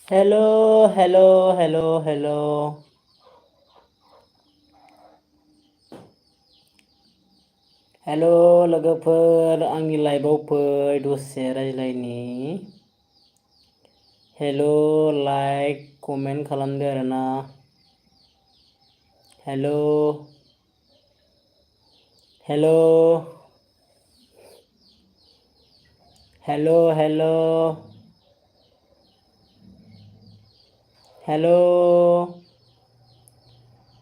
Hello, hello, hello, hello. Hello लोगोफोर आंनि लाइभआव फै दसे रायज्लायनि। हेलो लाइक कमेन्ट खालामदो आरोना। Hello hello hello hello hello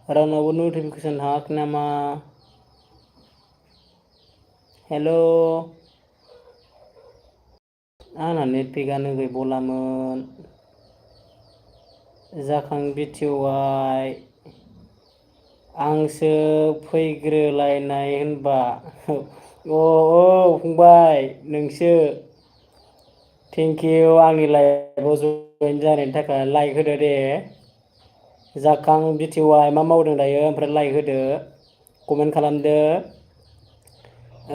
रावनावबो नटिफिकेसन हायाखै नामा? हेलो आंना नेटपेकआनो गैबावलामोन। जाखां बिटिवाइ आंसो फैग्रोलायनाय होनबा फंबाय नोंसो थेंक इउ आंनि लाइभआव जइन जानायनि थाखाय लाइक होदो दे। जाखां बिटिवाइ मा मावदों दायो ओमफ्राय लाइक होदो कमेन्ट खालामदो।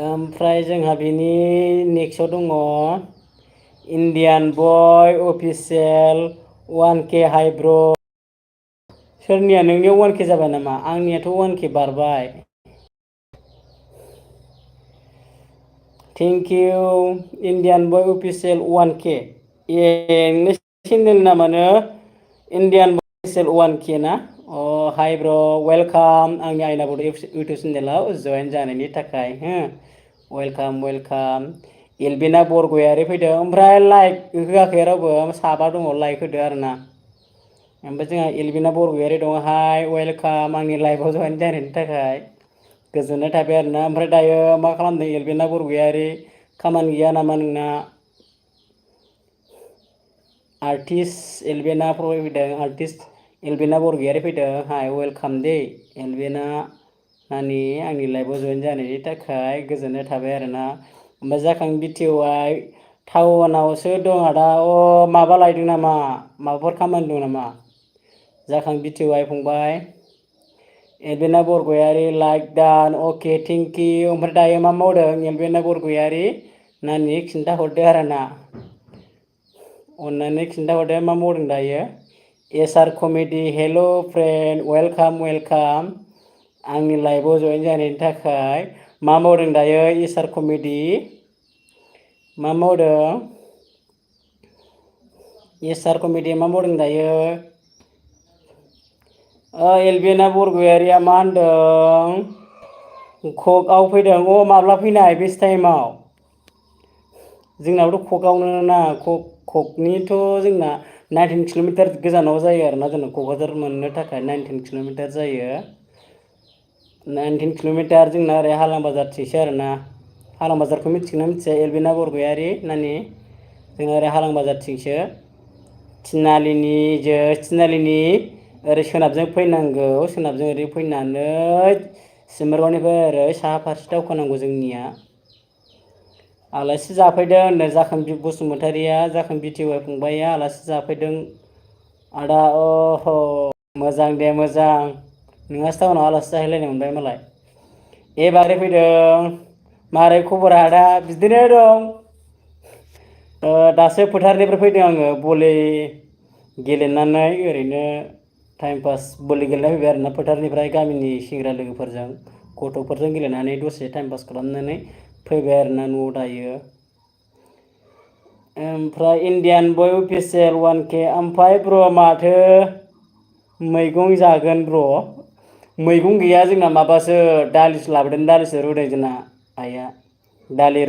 ओमफ्राय जोंहा बिनि नेक्स्टआव दङ इण्डियान बय अफिसियेल 1K हाइ ब्र'। सोरनिया नोंनियाव 1K जाबाय नामा? आंनियाथ' 1K बारबाय। थेंक इउ इण्डियान बय अफिसियेल 1K। नोंनि चेनेल नामानो इण्डियान बय अफिसियेल 1K ना? हाइ ब्र' वेलकाम आंनि आयना बड' इउटुब चेनेलाव जइन जानायनि थाखाय हो। Welcome welcome. एलबिना बरगयारि फैदों ओमफ्राय लाइक होआखै रावबो साबा दङ लाइक होदो आरोना। ओमफ्राय जोंहा एलबिना बरगयारि दङ हाय वेलकाम आंनि लाइभआव जइन जानायनि थाखाय गोजोननाय थाबाय आरोना। ओमफ्राय दायो मा खालामदों एलबिना बरगयारि? खामानि गैया नामा नोंना? आर्टिस्ट एलबिना फैदों आर्टिस्ट एलबिना बरगयारि फैदों हाय वेलकाम दे एलबिना नानि आंनि लाइभआव जइन जानायनि थाखाय गोजोननाय थाबाय आरोना। ओमफ्राय जाखां बिटिवाइ टाउनावसो दं आदा माबा लायदों नामा? माबाफोर खामानि दं नामा? जाखां बिटिवाइ फंबाय एलबिना बरगयारि like done okay thank you. ओमफ्राय दायो मा मावदों एलबिना बरगयारि नानि खिन्थाहरदो आरोना। अन्नानै खिन्थाहरदो मा मावदों दायो। एसआर कमेडि हेल' फ्रेन्ड वेलकाम वेलकाम आंनि लाइभआव जइन जानायनि थाखाय मा मावदों दायो एसआर कमेडि? मा मावदों एसआर कमेडि मा मावदों दायो? एलबिना बरगयारिया मा होनदों ककआव फैदों माब्ला फैनाय बेसे टाइमाव? जोंनाबोथ' ककआवनो ना ककनिथ' जोंना 19 किल'मिटार गोजानाव जायो आरोना जोंना क'क्राझार मोननो थाखाय 19 किल'मिटार जायो। 19 किल'मिटार जोंना ओरै हालाम बाजारथिंसो आरोना। हालाम बाजारखौ मिथिगोना मिथिया एलबिना बरगयारि नानि? जोंना ओरै हालाम बाजारथिंसो थिनालिनि ओरै सोनाबजों फैनांगौ सोनाबजों ओरै फैनानै सिम्बोरगावनिफ्राय ओरै साहा फारसे दावखोनांगौ जोंनिया। आलासि जाफैदों होनदों जाखां बसुमतारिया जाखां बिटिवाइ फंबाइया आलासि जाफैदों आदा मोजां दे मोजां नोंहासो टाउनाव आलासि जाहैलायनो मोनबाय मालाय। एबारै फैदों मारै खबरा आदा? बिदिनो दं। दासो फोथारनिफ्राय फैदों आङो भलि गेलेनानै ओरैनो टाइम पास भलि गेलेना फैबाय आरोना फोथारनिफ्राय गामिनि सेंग्रा लोगोफोरजों गथ'फोरजों गेलेनानै दसे टाइम पास खालामनानै फैबाय आरोना न'आव दायो। ओमफ्राय इण्डियान बय अफिसियेल 1K ओमफ्राय ब्र माथो मैगं जागोन ब्र? मैगं गैया जोंना माबासो दालिसो लाबोदों दालिसो रुदों जोंना आइया दालि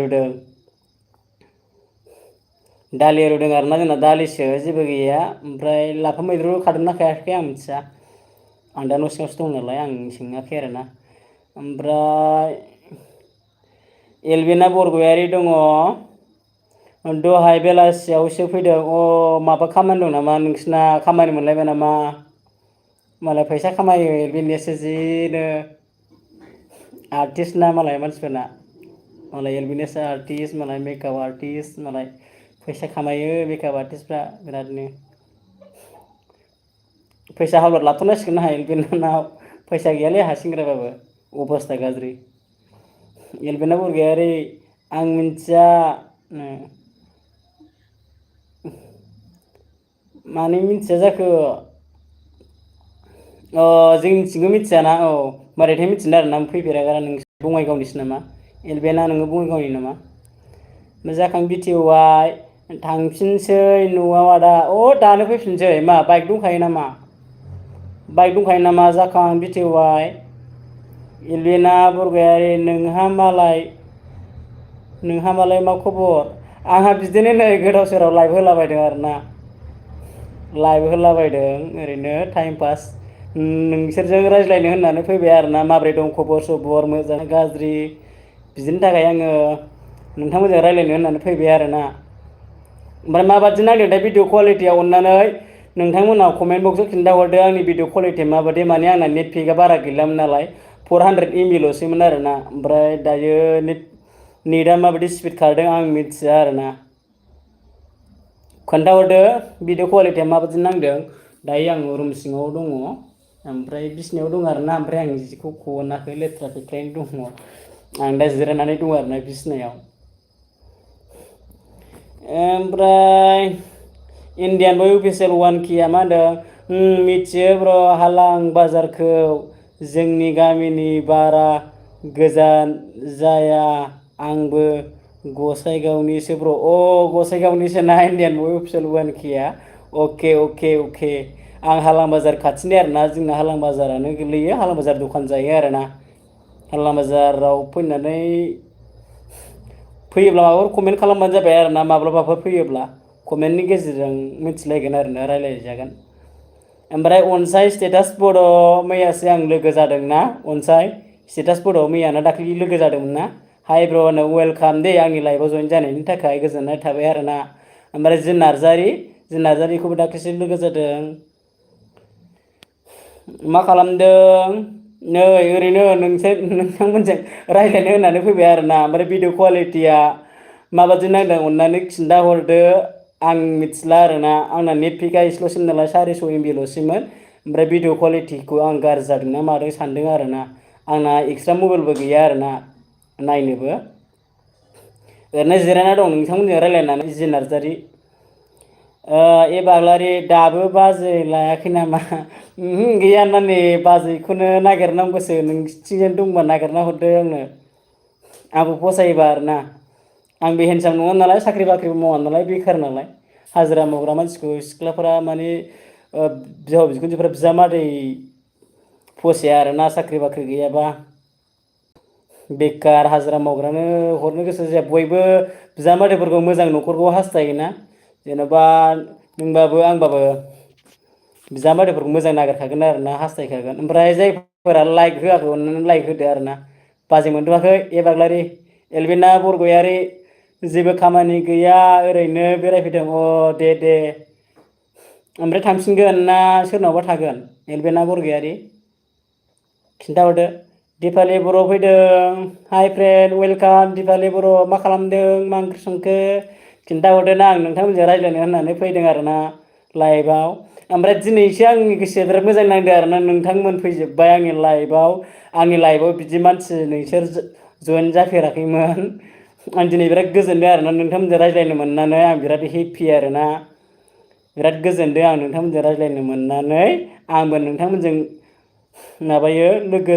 रुदों आरोना जोंना दालिसो जेबो गैया। ओमफ्राय लाफा मैद्रु खादोंना खायाखै आं मिथिया आं दा न' सिङावसो दं नालाय आं सोङाखै आरोना। ओमफ्राय एलबिना बरगयारि दङ दहाय बेलासियावसो फैदों माबा खामानि दं नामा नोंसिना खामानि मोनलायबाय नामा? मालाय फैसा खामायो एलबिनायासो जिनो आर्टिस्ट ना मालाय मानसिफोरना मालाय एलबिनासो आर्टिस्ट मालाय मेकआप आर्टिस्ट मालाय फैसा खामायो मेकआप आर्टिस्टफ्रा बिरादनो। फैसा हावलाद लाथ'नांसिगोन आंहा एलबिनानाव फैसा गैयालै आंहा सेंग्राबाबो अबस्था गाज्रि। एलबिना बरगयारि आं मिथिया माने मिथिया जाखो जोंनिथिंबो मिथियाना मारैथाय मिथिनो आरोना फैफेरागारा नोंसोर बङाइगावनिसो नामा एलबेना नोङो बङाइगावनि नामा जाखां बिटिवाइ थांफिनसै न'आव आदा दानो फैफिनसै मा बाइक दंखायो नामा जाखां बिटिवाइ एलबेना बरगयारि नोंहा मालाय मा खबर आंहा बिदिनो नै गोदाव सोराव लाइभ होलाबायदों आरोना लाइभ होलाबायदों ओरैनो टाइम पास नोंसोरजों रायज्लायनो होननानै फैबाय आरोना माब्रै दं खबर सबर मोजां गाज्रि बिदिनि थाखाय आङो नोंथांमोनजों रायज्लायनो होननानै फैबाय आरोना ओमफ्राय माबादि नागिरदों भिडिअ कुवालिटिया अननानै नोंथांमोनाव कमेन्ट बक्सआव खिन्थाहरदो आंनि भिडिअ कुवालिटिया माबादि माने आंना नेट पेकआ बारा गैलामोन नालाय 400 MB ल'सैमोन आरोना ओमफ्राय दायो नेटआ माबायदि स्पिड खारदों आं मिथिया आरोना खोन्थाहरदो भिडिअ कुवालिटिया माबादि नांदों दायो आं रुम सिङाव दङ ओमफ्राय बिसिनायाव दं आरोना ओमफ्राय आं जिखौ खनाखै लेथ्रा फेथ्रायैनो दङ आं दा जिरायनानै दं आरोना बिसिनायाव ओमफ्राय इण्डियान बय अफिसियेल 1K मा होनदों मिथियो ब्र हालां बाजारखौ जोंनि गामिनि बारा गोजान जाया आंबो गसाइगावनिसो ब्र गसाइगावनिसो ना इण्डियान बय अफिसियेल 1K अके आं हालां बाजार खाथिनि आरोना जोंना हालां बाजारानो गोलैयो हालां बाजार दखान जायो आरोना हालां बाजाराव फैयोब्ला माबाफोर कमेन्ट खालामबानो जाबाय आरोना माब्लाबाफोर फैयोब्ला कमेन्टनि गेजेरजों मिथिलायगोन आरोना रायज्लायजागोन ओमफ्राय अनसाय स्टेटास बड' मैयासो आं लोगो जादोंना अनसाय स्टेटास बड' मैयाना दाख्लि लोगो जादोंमोन ना हाय ब्र वेलकाम दे आंनि लाइभआव जइन जानायनि थाखाय गोजोननाय थाबाय आरोना ओमफ्राय जिन नार्जारिखौबो दाख्लैसो लोगो जादों मा खालामदों नै ओरैनो नोंथांमोनजों रायज्लायनो होननानै फैबाय आरोना ओमफ्राय भिडिअ कुवालिटिया माबादि नांदों अननानै खिन्थाहरदो आं मिथिला आरोना आंना नेट पेकआ एसेल'सैमोन नालाय 400 MB ल'सैमोन ओमफ्राय भिडिअ कुवालिटिखौ आं गाज्रि जादोंना मादों सानदों आरोना आंना एक्सट्रा मबाइलबो गैया आरोना नायनोबो ओरैनो जिरायना दं नोंथांमोनजों रायज्लायनानै जि नार्जारि ए बाग्लारि दाबो बाजै लायाखै नामा गैया नानि बाजैखौनो नागिरनांगौसो नोंसिनिथिंजाय दंबा नागिरना हरदो आंनो आंबो फसायोबा आरोना आंबो हेन्डसाम नङा नालाय साख्रि बाख्रिबो मावा नालाय बेखार नालाय हाजिरा मावग्रा मानसिखौ सिख्लाफोरा माने बिहाव बिखुनजोफ्रा बिजामादै फसाया आरोना साख्रि बाख्रि गैयाबा बेकार हाजिरा मावग्रानो हरनो गोसो जाया बयबो बिजामादैफोरखौ मोजां न'खरखौ हास्थायोना जेन'बा नोंबाबो आंबाबो बिजामादैफोरखौ मोजां नागिरखागोन आरोना हास्थायखागोन ओमफ्राय जायफोरा लाइक होआखै अननानै लाइक होदो आरोना बाजै मोनथ'वाखै ए बाग्लारि एलबेना बरगयारि जेबो खामानि गैया ओरैनो बेरायफैदों दे ओमफ्राय थांफिनगोन ना सोरनावबा थागोन एलबेना बरगयारि खिन्थाहरदो दिपालि बर' फैदों हाय फ्रेन्ड वेलकाम दिपालि बर' मा खालामदों मा ओंख्रि संखो खिन्थाहरदो ना आं नोंथांमोनजों रायज्लायनो होननानै फैदों आरोना लाइभआव ओमफ्राय दिनैसो आंनि गोसोआ बिराद मोजां नांदों आरोना नोंथांमोन फैजोब्बाय आंनि लाइभआव बिदि मानसि नोंसोर जइन जाफेराखैमोन आं दिनै बिराद गोजोनदों आरोना नोंथांमोनजों रायज्लायनो मोननानै आं बिराद हेपि आरोना बिराद गोजोनदों आं नोंथांमोनजों रायज्लायनो मोननानै आंबो नोंथांमोनजों माबायो लोगो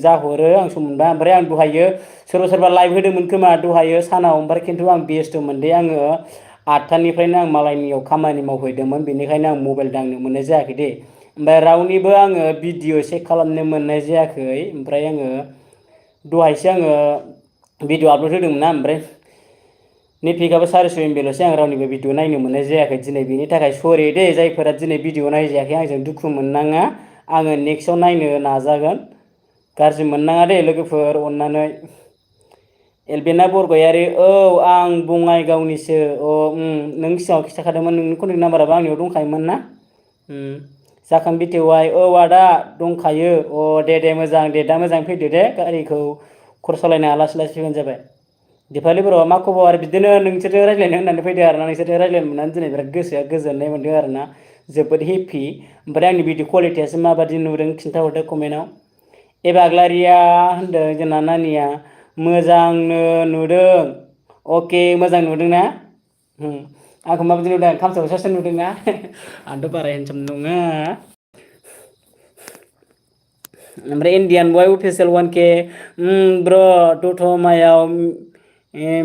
जाहरो आं सम मोनबा ओमफ्राय आं दहायो सोरबा लाइभ होदोंमोन खोमा दहायो सानाव ओमफ्राय खिन्थु आं बेस्थ'मोन दे आङो 8थानिफ्रायनो आं मालायनियाव खामानि मावहैदोंमोन बेनिखायनो आं मबाइल दांनो मोननाय जायाखै दे ओमफ्राय रावनिबो आङो भिडिअ चेक खालामनो मोननाय जायाखै ओमफ्राय आङो दहायसो आङो भिडिअ आपल'ड होदोंमोन ना ओमफ्राय नेट पेकआबो 400 MB ल'सै आं रावनिबो भिडिअ नायनो मोननाय जायाखै दिनै बेनि थाखाय सरि दे जायफोरा दिनै भिडिअ नायजायाखै आंजों दुखु मोननाङा आङो नेक्स्टआव नायनो नाजागोन गाज्रि मोननाङा दे लोगोफोर अननानै एलबेना बरगयारि आं बङाइगावनिसो नों सिगाङाव खिन्थाखादोंमोन नोंनि कन्टेक्ट नाम्बाराबो आंनियाव दंखायोमोन ना जाखां बिटिवाइ आदा दंखायो दे मोजां दे दा मोजां फैदो दे गारिखौ खर सालायनाङा लासै लासै फैबानो जाबाय दिपालि बर' मा खबर बिदिनो नोंसोरजों रायज्लायनो होननानै फैदों आरोना नोंसोरजों रायज्लायनो मोननानै दिनै बिराद गोसोआ गोजोननाय मोनदों आरोना जोबोद हेपि ओमफ्राय आंनि भिडिअ कुवालिटियासो माबादि नुदों खिन्थाहरदो कमेन्टआव ए बाग्लारिया होनदों जोंना नानिया मोजांनो नुदों अके मोजां नुदों ना आंखौ माबायदि नुदों खामसायाव सासे नुदोंना आंथ' बारा हेन्डसाम नङा ओमफ्राय इण्डियान बय अफिसियेल 1K ब्र' दतमायाव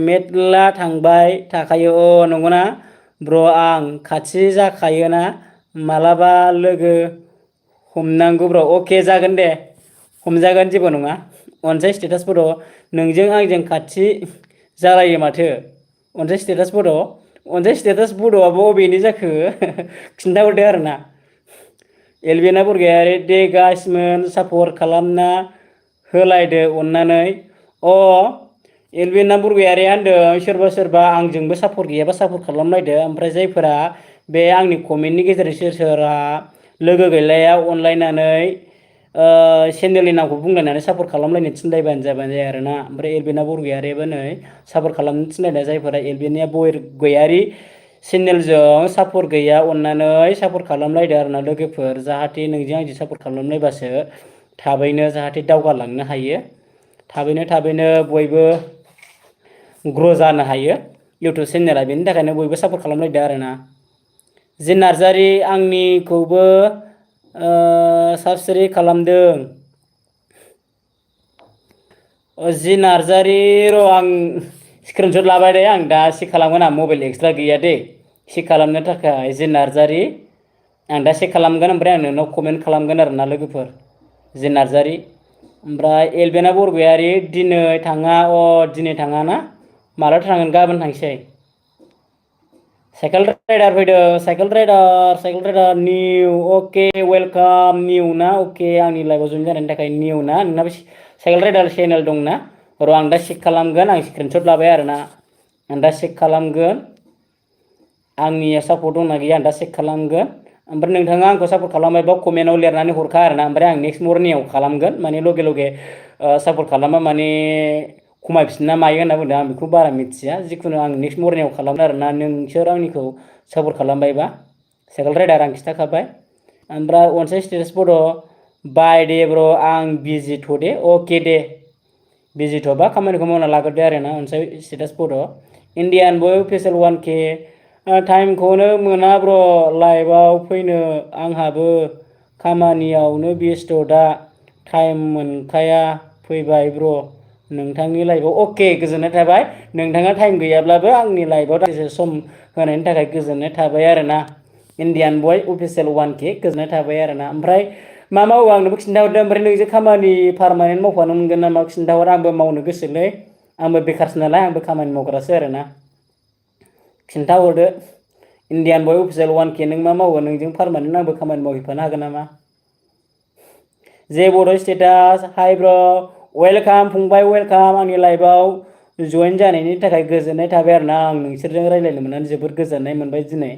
मेटला थांबाय थाखायो नंगौना ब्र' आं खाथि जाखायोना मालाबा लोगो हमनांगौ ब्र' अके जागोन दे हमजागोन जेबो नङा अनसाय स्टेटास फट' नोंजों आंजों खाथि जालायो माथो अनसाय स्टेटास फट' अनसाय स्टेटास फट'आबो अबेनि जाखो खिन्थाहरदो आरोना एलबिना बरगयारि दे गाइसमोन सापर्ट खालामना होलायदो अननानै एलबिना बरगयारि होनदों सोरबा सोरबा आंजोंबो सापर्ट गैयाबा सापर्ट खालामलायदो ओमफ्राय जायफोरा बे आंनि कमेन्टनि गेजेरजों सोरबा लोगो गैलाया अनलायनानै चेनेलनि नामखौ बुंलायनानै सापर्ट खालामलायनो थिनलायबानो जाबाय आरोना ओमफ्राय एलबिना बरगयारियाबो नै सापर्ट खालामनो थिनलायनाय जायफोरा एलबिना बरगयारि चेनेलजों सापर्ट गैया अननानै सापर्ट खालामलायदो आरोना लोगोफोर जाहाथे नोंजों आंजों सापर्ट खालामलायबासो थाबैनो जाहाथे दावगालांनो हायो थाबैनो बयबो ग्र' जानो हायो इउटुब चेनेला बेनि थाखायनो बयबो सापर्ट खालामलायदो आरोना जि नार्जारि आंनिखौबो साबस्क्राइब खालामदों जि नार्जारि र' आं स्क्रिनशट लाबाय दे आं दा चेक खालामगोन आं मबाइल एक्सट्रा गैया दे चेक खालामनो थाखाय जि नार्जारि आं दा चेक खालामगोन ओमफ्राय आं नोंनाव कमेन्ट खालामगोन आरोना लोगोफोर जि नार्जारि ओमफ्राय एलबिना बरगयारि दिनै थाङा दिनै थाङा ना मालाथो थांगोन गाबोन थांसै साइकेल राइडार फैदों साइकेल राइडार निउ अके वेलकाम निउ ना अके आंनि लाइभआव जइन जानायनि थाखाय निउ ना नोंनाबो साइकेल राइडार चेनेल दंना र' आं दा चेक खालामगोन आं स्क्रिनशट लाबाय आरोना आं दा चेक खालामगोन आंनिया सापर्ट दंना गैया आं दा चेक खालामगोन ओमफ्राय नोंथाङा आंखौ सापर्ट खालामबायबा कमेन्टआव लिरनानै हरखा आरोना ओमफ्राय आं नेक्स्ट मरनिंआव खालामगोन माने लगे सापर्ट खालामा माने खमायफिनना मायो होनना बुंदों आं बेखौ बारा मिथिया जिखुनु आं नेक्स्ट मरनिंआव खालामगोन आरोना नोंसोर आंनिखौ सापर्ट खालामबायबा साइकेल राइडार आं खिन्थाखाबाय ओमफ्राय अनसाय स्टेटास फट' बाय दे ब्र' आं बिजिथ' दे अके दे बिजिथ'बा खामानिखौ मावना लाग्रोदो आरोना अनसाय स्टेटास फट' इण्डियान बय अफिसियेल 1K टाइमखौनो मोना ब्र' लाइभआव फैनो आंहाबो खामानियावनो बेस्थ' दा टाइम मोनखाया फैबाय ब्र' नोंथांनि लाइभआव अके गोजोननाय थाबाय नोंथाङा टाइम गैयाब्लाबो आंनि लाइभआव दान्दिसे सम होनायनि थाखाय गोजोननाय थाबाय आरोना इण्डियान बय अफिसियेल 1K गोजोननाय थाबाय आरोना ओमफ्राय मा मावो आंनोबो खिन्थाहरदो ओमफ्राय नोंजों खामानि पारमानेन्ट मावफानो मोनगोन नामा खिन्थाहर आंबो मावनो गोसोलै आंबो बेखारसो नालाय आंबो खामानि मावग्रासो आरोना खिन्थाहरदो इण्डियान बय अफिसियेल 1K नों मा मावो नोंजों पारमानेन्ट आंबो खामानि मावहैफानो हागोन नामा जे बड' स्टेटास हाइ ब्र' वेलकाम फंबाय वेलकाम आंनि लाइभआव जइन जानायनि थाखाय गोजोननाय थाबाय आरोना आं नोंसोरजों रायज्लायनो मोननानै जोबोद गोजोननाय मोनबाय दिनै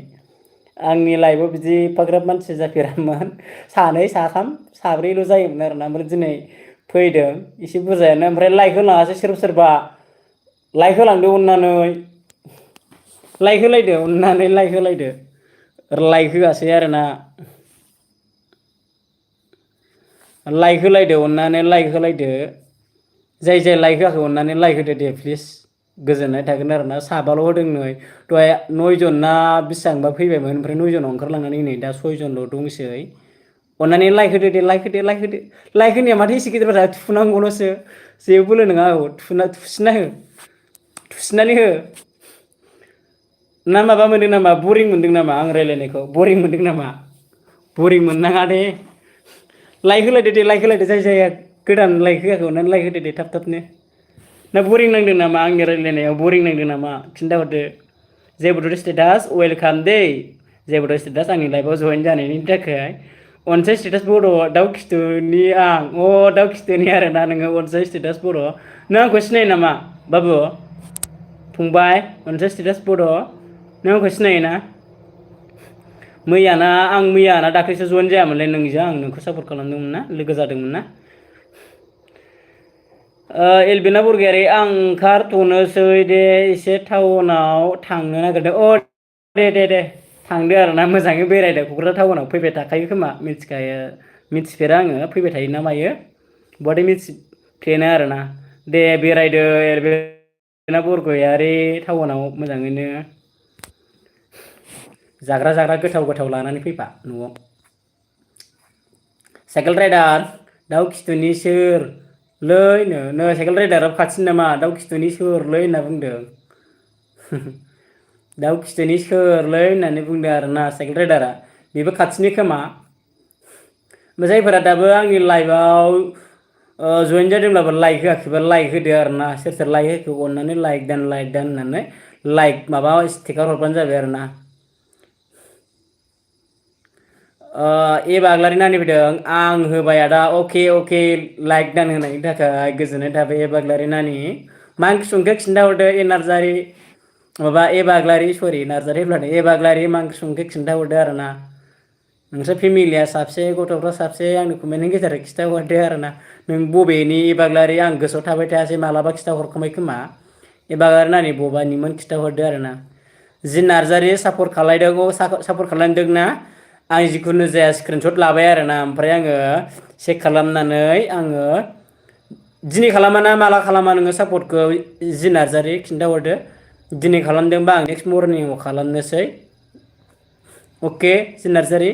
आंनि लाइभआव बिदि एफाग्राब मानसि जाफेरामोन सानै साथाम साब्रैल' जायोमोन आरोना ओमफ्राय दिनै फैदों एसे बुरजायानो ओमफ्राय लाइक होलाङासै सोरबा लाइक होलांदो अननानै लाइक होलायदो अननानै लाइक होलायदो लाइक होआसै आरोना लाइक होलायदो अननानै लाइक होलायदो जाय लाइक होआखै अननानै लाइक होदो दे प्लिज गोजोननाय थागोन आरोना साबाल' होदों नै दहाय 9 जन ना बेसेबांबा फैबायमोन ओमफ्राय 9 जनाव ओंखारलांनानै नै दा 6 जनल' दंसै अननानै लाइक होदो दे लाइक होदो लाइक होनाया माथो एसे गिदिर बाथ्रा थुनांगौल'सो जेबो बोलो नङा थुसिनानै हो ना माबा मोनदों नामा बरिं मोनदों नामा आं रायलायनायखौ बरिं मोनदों नामा बरिं मोननाङा दे लाइक होलायदो दे लाइक होलायदो जाय गोदान लाइक होआखै अननानै लाइक होदो दे थाबनो ना बरिं नांदों नामा आंनि रायलायनायाव बरिं नांदों नामा खिन्थाहरदो जेबोथ' स्टेटास वेलकाम दे जेबोथ' स्टेटास आंनि लाइभआव जइन जानायनि थाखाय अनसाय स्टेटास बर' दाउ खिथुनि आं दाउ खिथुनि आरोना नोङो अनसाय स्टेटास बर' नों आंखौ सिनायो नामा बाबु फंबाय अनसाय स्टेटास बर' नों आंखौ सिनायोना मैयाना दाख्लैसो जइन जायामोनलै नोंजों आं नोंखौ सापर्ट खालामदोंमोन ना लोगो जादोंमोन ना एलबिना बरगयारि आं ओंखारथ'नोसै दे एसे टाउनाव थांनो नागिरदों दे थांदो आरोना मोजाङै बेरायदो क'क्राझार टाउनाव फैबाय थाखायो खोमा मिथिफेरा आङो फैबाय थायो ना मायो बहाथो मिथिफ्लेनो आरोना दे बेरायदो एलबिना बरगयारि टाउनाव मोजाङैनो जाग्रा गोथाव लानानै फैफा न'आव। साइकेल राइडार दाउ खिथुनि सोरलै नो साइकेल राइडारा खाथिनि नामा दाउ खिथुनि सोरलै होनना बुंदों। दाउ खिथुनि सोरलै होननानै बुंदों आरोना साइकेल राइडारा बेबो खाथिनि खोमा। जायफोरा दाबो आंनि लाइभआव जइन जादोंब्लाबो लाइक होआखैबा लाइक होदो आरोना सोर लाइक होखो अननानै लाइक दान होननानै लाइक माबा स्टिकार हरबानो जाबाय आरोना। ए बाग्लारि नानि फैदों आं होबाय आदा अके लाइक दान होनायनि थाखाय गोजोननाय थाबाय ए बाग्लारि नानि। मा ओंख्रि संखो खिन्थाहरदो ए नार्जारि माबा ए बाग्लारि सरि नार्जारि होनब्लानो ए बाग्लारि मा ओंख्रि संखो खिन्थाहरदो आरोना। नोंस्रा फेमिलिया साबसे गथ'फ्रा साबसे आंनि कमेन्टनि गेजेराव खिन्थाहरदो आरोना। नों बबेनि ए बाग्लारि आं गोसोआव थाबाय थायासै मालाबा खिन्थाहरखांबाय खोमा। ए बाग्लारि नानि बबानिमोन खिन्थाहरदो आरोना। जि नार्जारि सापर्ट खालायदों सापर्ट खालामदों ना आं जिखुनु जाया स्क्रिनशट लाबाय आरोना ओमफ्राय आङो चेक खालामनानै आङो दिनै खालामा ना माला खालामा नोङो सापर्टखौ जि नार्जारि खिन्थाहरदो। दिनै खालामदोंबा आं नेक्स्ट मर्निंआव खालामनोसै। अके जि नार्जारि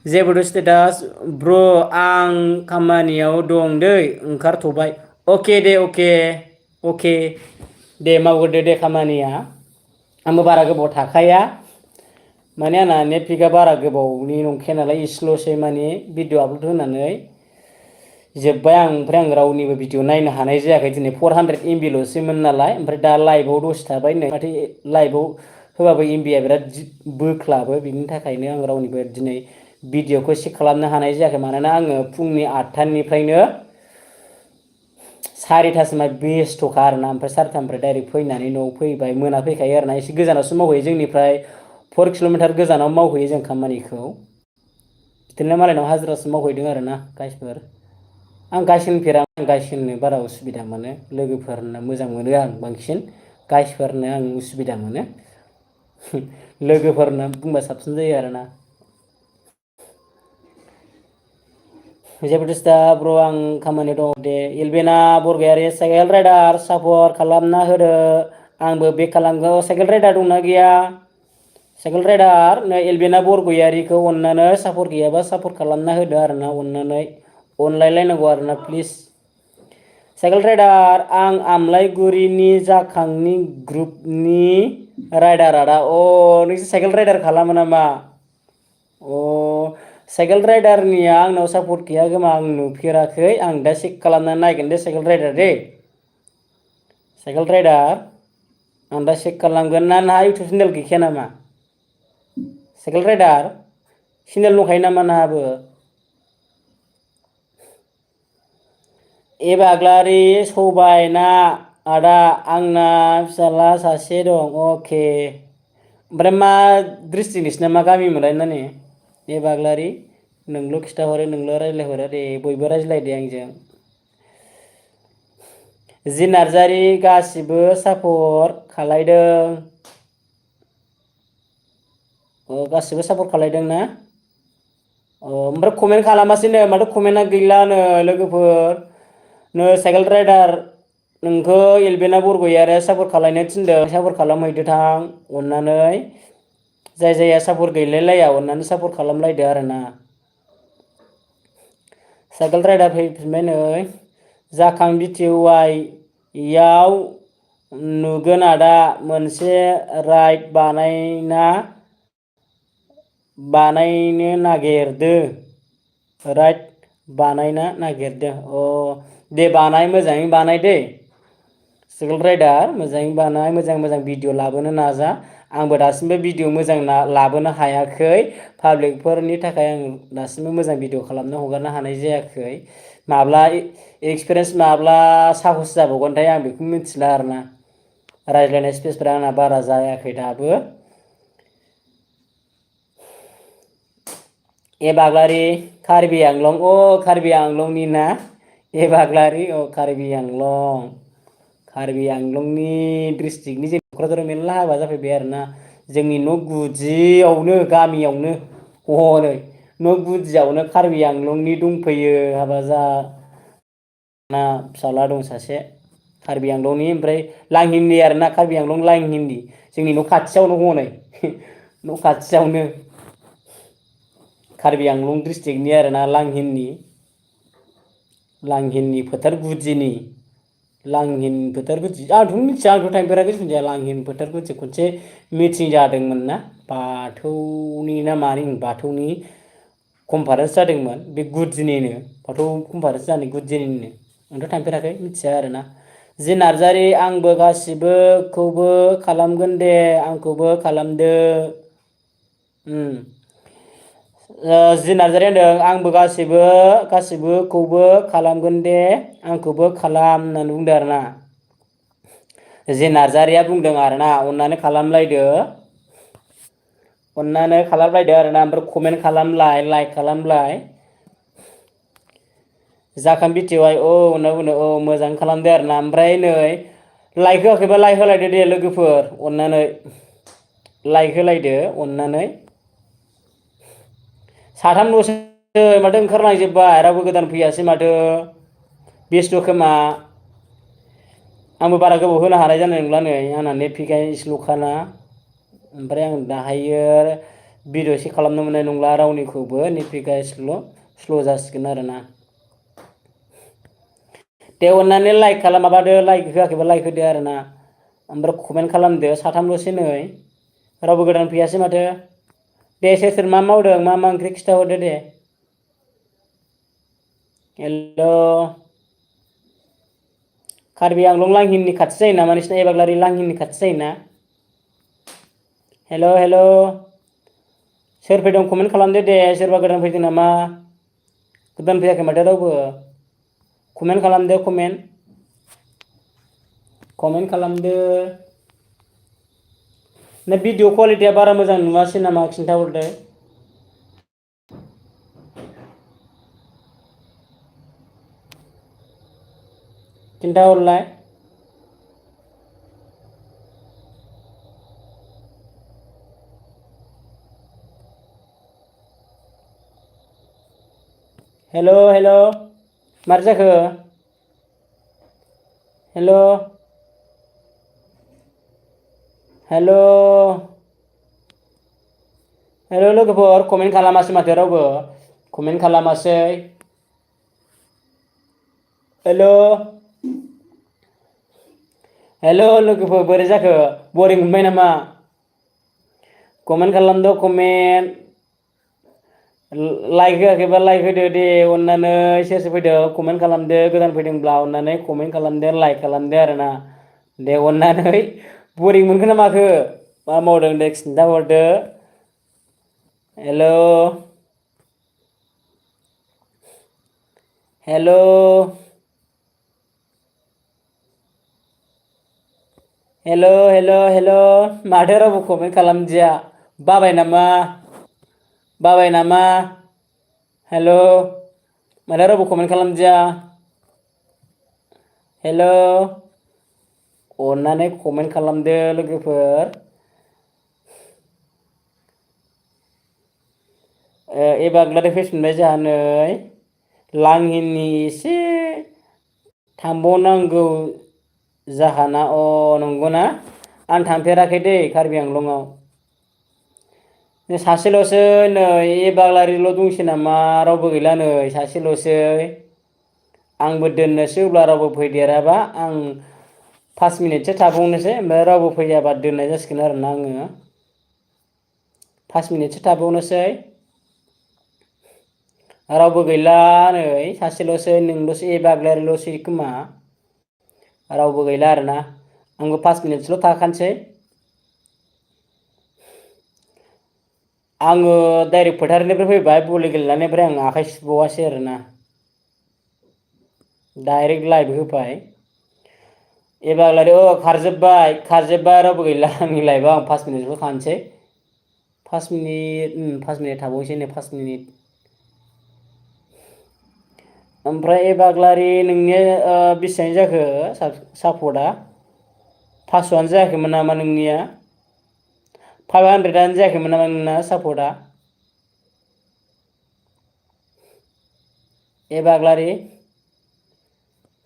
जेबोथ' स्टेटास ब्र आं खामानियाव दं दै ओंखारथ'बाय अके दे अके दे मावग्रोदो दे खामानिया। आंबो बारा गोबाव थाखाया माने आंना नेट पेकआ बारा गोबावनि नंखाया नालाय इसेल'सै माने भिडिअ आपल'ड होनानै जोब्बाय आं ओमफ्राय आं रावनिबो भिडिअ नायनो हानाय जायाखै दिनै 400 MB ल'सैमोन नालाय ओमफ्राय दा लाइभआव दसे थाबाय नै माथो लाइभआव होबाबो एमबिया बिराद बोख्लाबो बिनि थाखायनो आं रावनिबो दिनै भिडिअखौ चेक खालामनो हानाय जायाखै मानोना आङो फुंनि 8थानिफ्रायनो 4थासिमा बेस्थ'खा आरोना ओमफ्राय 4थानिफ्राय डाइरेक्ट फैनानै न'आव फैबाय मोना फैखायो आरोना एसे गोजानावसो मावहैयो जोंनिफ्राय 4 किल'मिटार गोजानाव मावहैयो जों खामानिखौ बिदिनो मालायनाव हाजिरासो मावहैदों आरोना गाइसफोर। आं गाइस होनफेरा आं गाइस होननो बारा उसुबिदा मोनो लोगोफोरनो मोजां मोनो आं बांसिन गाइसफोरनो आं उसुबिदा मोनो। लोगोफोरनो बुंबा साबसिन जायो आरोना। जेबोथ' दा ब्र आं खामानियाव दं दे इलबेना बरगयारि साइकेल राइडार सापर्ट खालामना होदो आंबो बेक खालामगौ साइकेल राइडार दंना गैया साइकेल राइडार नै एलबेना बरगयारिखौ अननानै सापर्ट गैयाबा सापर्ट खालामना होदो आरोना अननानै अनलायलायनांगौ आरोना प्लिज। साइकेल राइडार आं आमलायगुरिनि जाखांनि ग्रुपनि राइडार आदा नोंसोर साइकेल राइडार खालामो नामा? साइकेल राइडारनिया आंनाव सापर्ट गैया खोमा आं नुफेराखै आं दा चेक खालामनानै नायगोन दे साइकेल राइडार दे साइकेल राइडार आं दा चेक खालामगोन ना नोंहा इउटुब चेनेल गैखाया नामा साइकेल राइडार चेनेल दंखायो नामा नोंहाबो? ए बाग्लारि सबाय ना आदा आंना फिसाला सासे दं अके ओमफ्राय मा डिस्ट्रिक्ट नोंसिना मा गामि मोनलाय नानि ए बाग्लारि नोंल' खिथाहरो नोंल' रायज्लायहरो दे बयबो रायज्लायदे आंजों। जि नार्जारि गासिबो सापर्ट खालायदों गासिबो सापर्ट खालायदों ना? ओमफ्राय कमेन्ट खालामासैनो माथो कमेन्टआ गैलानो लोगोफोर नो साइकेल राइडार नोंखौ एलबेना बरगयारिया सापर्ट खालायनो थिनदों सापर्ट खालामहैदो थां अननानै जाय जायहा सापर्ट गैलायलाया अननानै सापर्ट खालामलायदो आरोना। साइकेल राइडार फैफिनबाय नै जाखां बिटिवाइ याव नुगोन आदा मोनसे राइड बानायनो नागिरदो राइड बानायनो नागिरदों दे बानाय मोजाङै बानाय दे साइकेल राइडार मोजाङै बानाय मोजां भिडिअ लाबोनो नाजा आंबो दासिमबो भिडिअ मोजां लाबोनो हायाखै पाब्लिकफोरनि थाखाय आं दासिमबो मोजां भिडिअ खालामनो हगारनो हानाय जायाखै माब्ला एक्सपिरियेन्स माब्ला साहस जाबावगोनथाय आं बेखौ मिथिला आरोना रायज्लायनाय स्पेसफोरा आंना बारा जायाखै दाबो। ए बाग्लारि कार्बि आंलं कार्बि आंलंनि ना ए बाग्लारि कार्बि आंलंनि डिस्ट्रिक्टनि जों क'क्राझाराव मेरला हाबा जाफैबाय आरोना जोंनि न' गुदियावनो गामियावनो हनै न' गुदियावनो कार्बि आंलंनि दंफैयो हाबा जा ना फिसाला दं सासे कार्बि आंलंनि ओमफ्राय लांहिन्दी आरोना कार्बि आंलं लांहिन्दी जोंनि न' खाथियावनो हनै न' खाथियावनो कार्बि आंलं डिस्ट्रिक्टनि आरोना लांहिननि फोथार गुदिनि लांहिन फोथार गुदि आंथ' मिथिया आंथ' थांफेराखै जिखुनु जाया लांहिन फोथार गुदि खनसे मिटिं जादोंमोन ना बाथौनि ना मानि बाथौनि कनफारेन्स जादोंमोन बे गुदिनिनो बाथौ कनफारेन्स जानाय गुदिनिनो आंथ' थांफेराखै मिथिया आरोना जि नार्जारि आंबो गासिबोखौबो खालामगोन दे आंखौबो खालामदो जि नार्जारि होनदों आंबो गासिबोखौबो खालामगोन दे आंखौबो खालाम होननानै बुंदों आरोना जि नार्जारिया बुंदों आरोना अननानै खालामलायदो आरोना ओमफ्राय कमेन्ट खालामलाय लाइक खालामलाय जाखां बिटिवाइ होनना बुंदों मोजां खालामदो आरोना ओमफ्राय नै लाइक होआखैबा लाइक होलायदो दे लोगोफोर अननानै लाइक होलायदो अननानै साथामल'सो माथो ओंखारलांजोब्बाय रावबो गोदान फैयासै माथो बेस्थ' खोमा आंबो बारा गोबाव होनो हानाय जानाय नंला नै आंना नेट पेकआ स्ल'खाना ओमफ्राय आं दाहायो भिडिअ एसे खालामनो मोननाय नंला रावनिखौबो नेट पेकआ स्ल' जासिगोन आरोना दे अननानै लाइक खालाम माबादो लाइक होआखैबा लाइक होदो आरोना ओमफ्राय कमेन्ट खालामदो साथामल'सै नै रावबो गोदान फैयासै माथो दे सोर मा मावदों मा ओंख्रि खिथाहरदो दे हेल' कार्बि आंलं लांहिननि खाथि जायो नामा नोंसिना एबाग्लारि लांहिननि खाथि जायोना हेल' सोर फैदों कमेन्ट खालामदो दे सोरबा गोदान फैदों नामा गोदान फैयाखै माथो रावबो कमेन्ट खालामदो कमेन्ट खालामदो ना भिडिअ क्वालिटिया बारा मोजां नुवासै नामा खिन्थाहरदो खिन्थाहरलाय हेल' मारै जाखो हेल' लोगोफोर कमेन्ट खालामासै माथो रावबो कमेन्ट खालामासै हेल' लोगोफोर बोरै जाखो बरिं मोनबाय नामा कमेन्ट खालामदो कमेन्ट लाइक होआखैबा लाइक होदो दे अननानै सोर फैदों कमेन्ट खालामदो गोदान फैदोंब्ला अननानै कमेन्ट खालामदो लाइक खालामदो आरोना दे अननानै बरिं मोनखो ना माखो मा मावदों दे खिन्थाहरदो हेल' माथो रावबो कमेन्ट खालामदिया बाबाय नामा हेल' माथो रावबो कमेन्ट खालामदिया हेल' अननानै कमेन्ट खालामदो लोगोफोर एबाग्लारि फैफिनबाय जोंहा नै लांहिननि एसे थांबावनांगौ जाहाना नंगौना आं थांफेराखै दै कार्बि आंलंआव सासेल'सै नै एबाग्लारिल' दंसै नामा रावबो गैला नै सासेल'सै आंबो दोननोसै अब्ला रावबो फैदेराबा आं 5 मिनिटसो थाबावनोसै ओमफ्राय रावबो फैयाबा दोननाय जासिगोन आरोना आङो 5 मिनिटसो थाबावनोसै रावबो गैला नै सासेल'सै नोंल'सै एबाग्लारिल'सै खोमा रावबो गैला आरोना आंबो 5 मिनिटसोल' थाखानोसै आङो डाइरेक्ट फोथारनिफ्राय फैबाय भलि गेलेनानै ओमफ्राय आं आखाइ सुबावासै आरोना डाइरेक्ट लाइभ होबाय एबाग्लारि खारजोब्बाय रावबो गैला आंनि लाइभआव आं 5 मिनिटल' थानोसै 5 मिनिट थाबावनोसै नै 5 मिनिट ओमफ्राय एबाग्लारि नोंनिया बेसेबां जाखो सापर्टआ 500आनो जायाखैमोन नामा नोंनिया 500आनो जायाखैमोन नामा नोंना सापर्टआ एबाग्लारि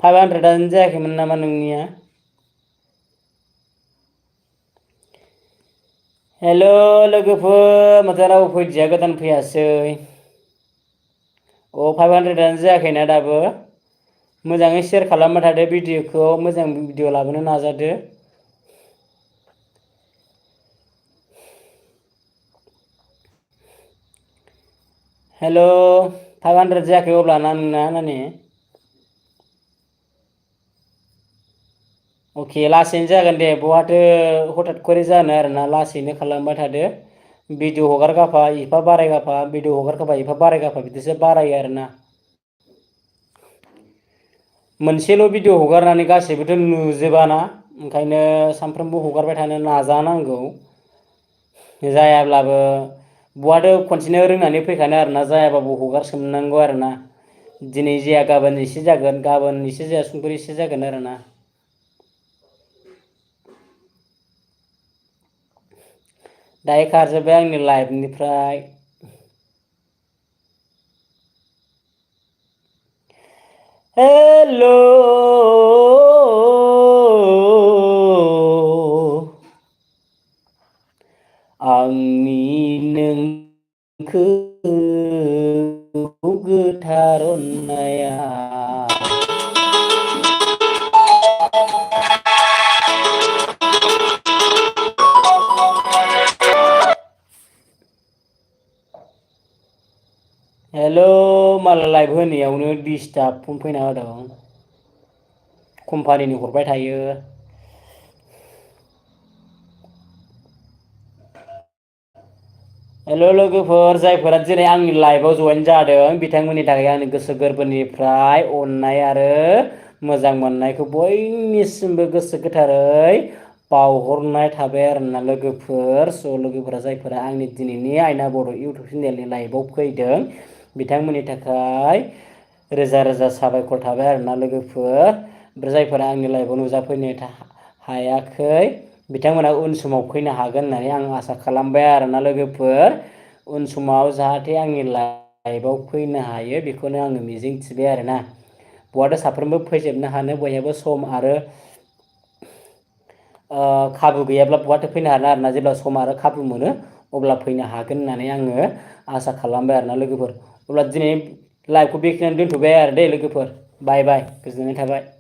500आनो जायाखैमोन नामा नोंनिया हेल' लोगोफोर माथो रावबो फैदिया गोदान फैयासै। 500आनो जायाखैना दाबो। मोजाङै शेयार खालामबाय थादो भिडिअखौ, मोजां भिडिअ लाबोनो नाजादो। हेल' 500 जायाखै अब्लाना नोंना नानि? अके लासैनो जागोन दे, बहाथो हथात खरि जानो आरोना, लासैनो खालामबाय थादो। भिडिअ हगारगाफा एफा बारायगाफा, भिडिअ हगारगाफा एफा बारायगाफा बिदिसो बारायो आरोना। मोनसेल' भिडिअ हगारनानै गासैबोथ' नुजोबाना, ओंखायनो सानफ्रोमबो हगारबाय थानो नाजानांगौ। जायाब्लाबो बहाथो खनसेनो रोंनानै फैखानो आरोना, जायाबाबो हगारसोमनांगौ आरोना। दिनै जाया गाबोन एसे जागोन, गाबोन एसे जाया समफोर एसे जागोन आरोना। दायो खारजोब्बाय आंनि लाइफनिफ्राय। हेल' आंनि नोंखौ गोथार अननाया। हेल' माला लाइभ होनायावनो डिस्टार्ब फन फैना होदों। कम्पानिनि हरबाय थायो। हेल' लोगोफोर, जायफोरा दिनै आंनि लाइभआव जয়েन जादों बिथांमोननि थाखाय आंनि गोसो गोरबोनिफ्राय अननाय आरो मोजां मोननायखौ बयनिसिमबो गोसो गोथारै बावहरनाय थाबाय आरोना लोगोफोर। स' लोगोफोरा जायफोरा आंनि दिनैनि आयना बड' इउटुब चेनेलनि लाइभआव फैदों बिथांमोननि थाखाय रोजा रोजा साबायखर थाबाय आरोना लोगोफोर। ओमफ्राय जायफोरा आंनि लाइभआव नुजाफैनो हायाखै बिथांमोना उन समाव फैनो हागोन होननानै आं आसा खालामबाय आरोना लोगोफोर। उन समाव जाहाथे आंनि लाइभआव फैनो हायो बेखौनो आङो मिजिं थिबाय आरोना। बहाथ' साफ्रोमबो फैजोबनो हानो, बयहाबो सम आरो खाबु गैयाब्ला बहाथो फैनो हानो आरोना। जेब्ला सम आरो खाबु मोनो अब्ला फैनो हागोन होननानै आङो आसा खालामबाय आरोना लोगोफोर। अब्ला दिनै लाइभखौ बेखिनियावनो दोनथ'बाय आरो दे लोगोफोर। बाय बाय, गोजोननाय थाबाय।